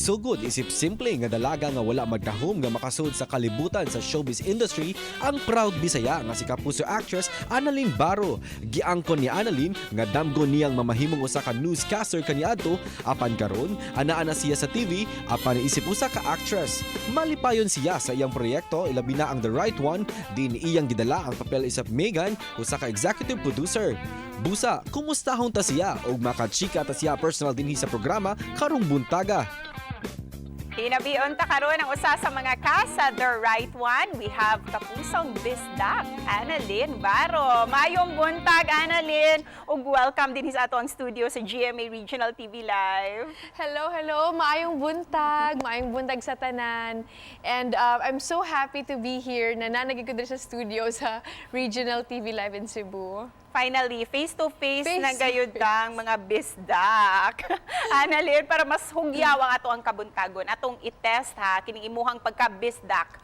Gisugod isip simple nga dalaga nga wala magtahom nga makasud sa kalibutan sa showbiz industry ang proud Bisaya nga si kapuso actress Analyn Barro. Giangkon ni Analyn nga damgo niyang mamahimong usa ka newscaster kaniadto, apan karon anaa na siya sa TV apan isip usa ka actress. Malipayon siya sa iyang proyekto, ilabi na ang The Right One, din iyang gidala ang papel isip Megan, usa ka executive producer. Busa, kumustahon ta siya ug makachika ta siya personal dinhi sa programa karong buntaga. Hinabion ta karon ang usa sa mga cast sa The Right One. We have kapusong bisdak, Analyn Barro. Maayong buntag, Analyn. Ug welcome din sa ato ang studio sa GMA Regional TV Live. Hello, hello. Maayong buntag. Maayong buntag sa tanan. And I'm so happy to be here na naa na gyud ko diri sa studio sa Regional TV Live in Cebu. Finally, face-to-face Face na to gayud tang mga bisdak. Analyn, para mas hugyaw ang ato ang kabuntagon, atong i-test ha, kining imuhang pagka-bisdak,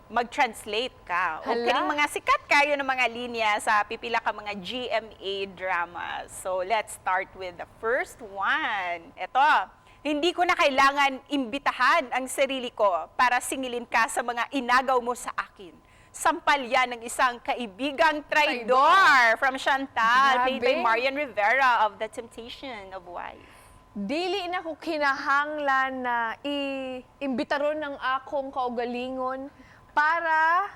mag-translate ka. O Hala. Kining mga sikat kayo ng mga linya sa pipila ka mga GMA dramas. So, let's start with the first one. Ito, "Hindi ko na kailangan imbitahan ang sarili ko para singilin ka sa mga inagaw mo sa akin." Sampal yan ng isang kaibigang traidor from Chantal, played by Grabe. Marian Rivera of The Temptation of Wife. Dili na ko kinahanglan na i-imbitaron ng akong kaugalingon para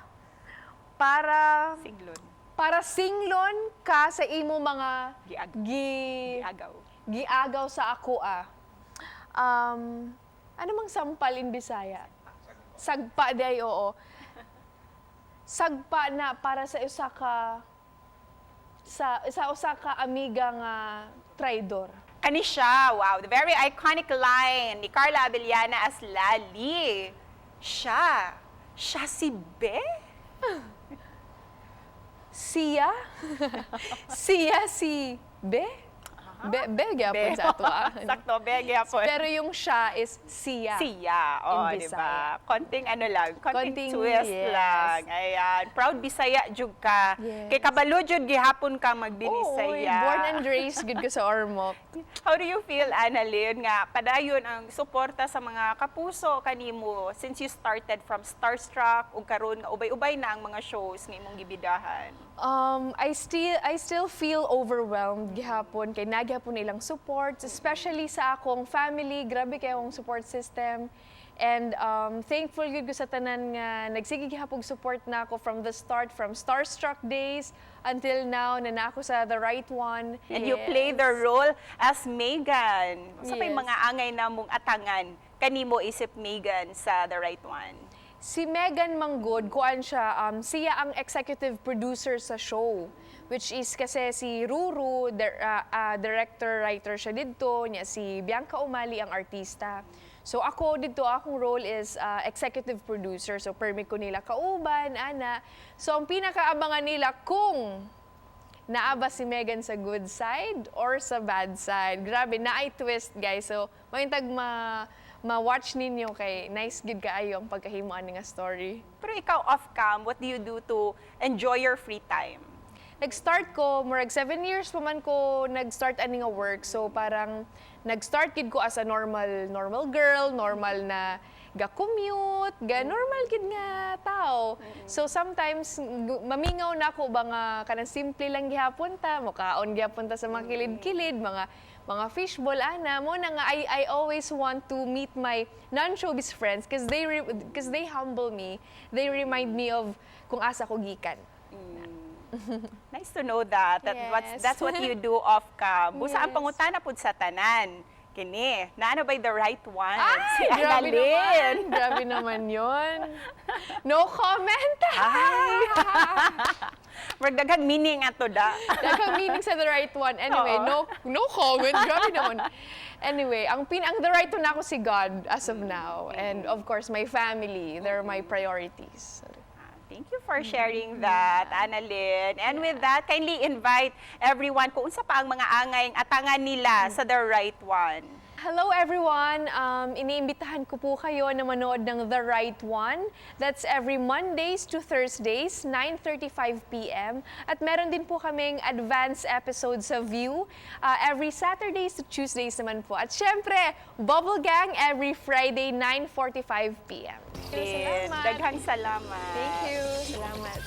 Singlon. Para singlon ka sa imo mga gi Giagaw. Giagaw sa ako ah. Ano mang sampal in Bisaya? Sagpa diay, oo. Sagpa na para sa usa ka amiga nga traidor. Kani siya, wow, the very iconic line ni Carla Abellana as Lali. "Siya. Siya si Be?" Siya? Siya si Be? Be, be gyapon sa ato ah. Sakto, be gyapon. Pero yung siya is siya. Siya, oh, in di ba? Bisaya. Konting ano lang, konting twist lang. Ayan, proud Bisaya jud ka. Yes. Kay kabalo jud gihapon ka Oo, magbinisaya. born and raised gud ko sa Ormoc. How do you feel, Analyn, nga padayon ang suporta sa mga kapuso kanimo since you started from Starstruck ug karon nga ubay-ubay na ang mga shows nga imong gibidahan? I still feel overwhelmed gihapon kay naa gihapon ilang support, especially sa akong family. Grabe kay akong support system. And thankful gyud ko sa tanan nga nagsige gihapon support nako from the start, from Starstruck days until now na naa ko sa The Right One. And you play the role as Megan. Unsa pa'y mga angay na mong atangan kanimo isip Megan sa The Right One? Si Megan Manggod, kuan siya, siya ang executive producer sa show. Which is kasi si Ruru, director, writer siya dito, niya si Bianca Umali ang artista. So ako dito, akong role is executive producer. So permi ko nila kauban, ana. So ang pinakaabangan nila kung naa ba si Megan sa good side or sa bad side. Grabe, naay twist, guys. So, mahintag ma ma-watch ninyo kay nice gid kaayo ang pagkahimo ani nga story. Pero ikaw off-cam, what do you do to enjoy your free time? Nag-start ko, murag 7 years pa man ko nag-start ani nga work. So parang nag-start gid ko as a normal normal girl, normal na ga-commute, ga normal gid nga tao. So sometimes mamingaw na ako ba nga kanang simple lang gihapon ta, mukaon gihapon ta sa mga kilid-kilid, mga fishball ana mo na nga I always want to meet my non-showbiz friends because they humble me. They remind me of kung asa ko gikan. Nice to know that. That's what you do off cam. Busa ang pangutana pud sa tanan. Kini, naa na ba'y the right one Ay, si grabe Analyn? Naman. Grabe naman yun. No comment. Ay. Murag daghang meaning ato da. Daghang meaning sa The Right One. Anyway, Oo. No no comment. Grabe naman. Anyway, ang the right one ako si God as of now. And of course, my family. They're my priorities. Thank you for sharing that, Analyn. And with that, kindly invite everyone kung unsa pa ang mga angay atangan nila sa The Right One. Hello, everyone! Iniimbitahan ko po kayo na manood ng The Right One. That's every Mondays to Thursdays, 9:35 p.m. At meron din po kaming advance episode sa Viu every Saturdays to Tuesdays naman po. At syempre, Bubble Gang every Friday, 9:45 p.m. Salamat. Daghang salamat. Thank you. Salamat.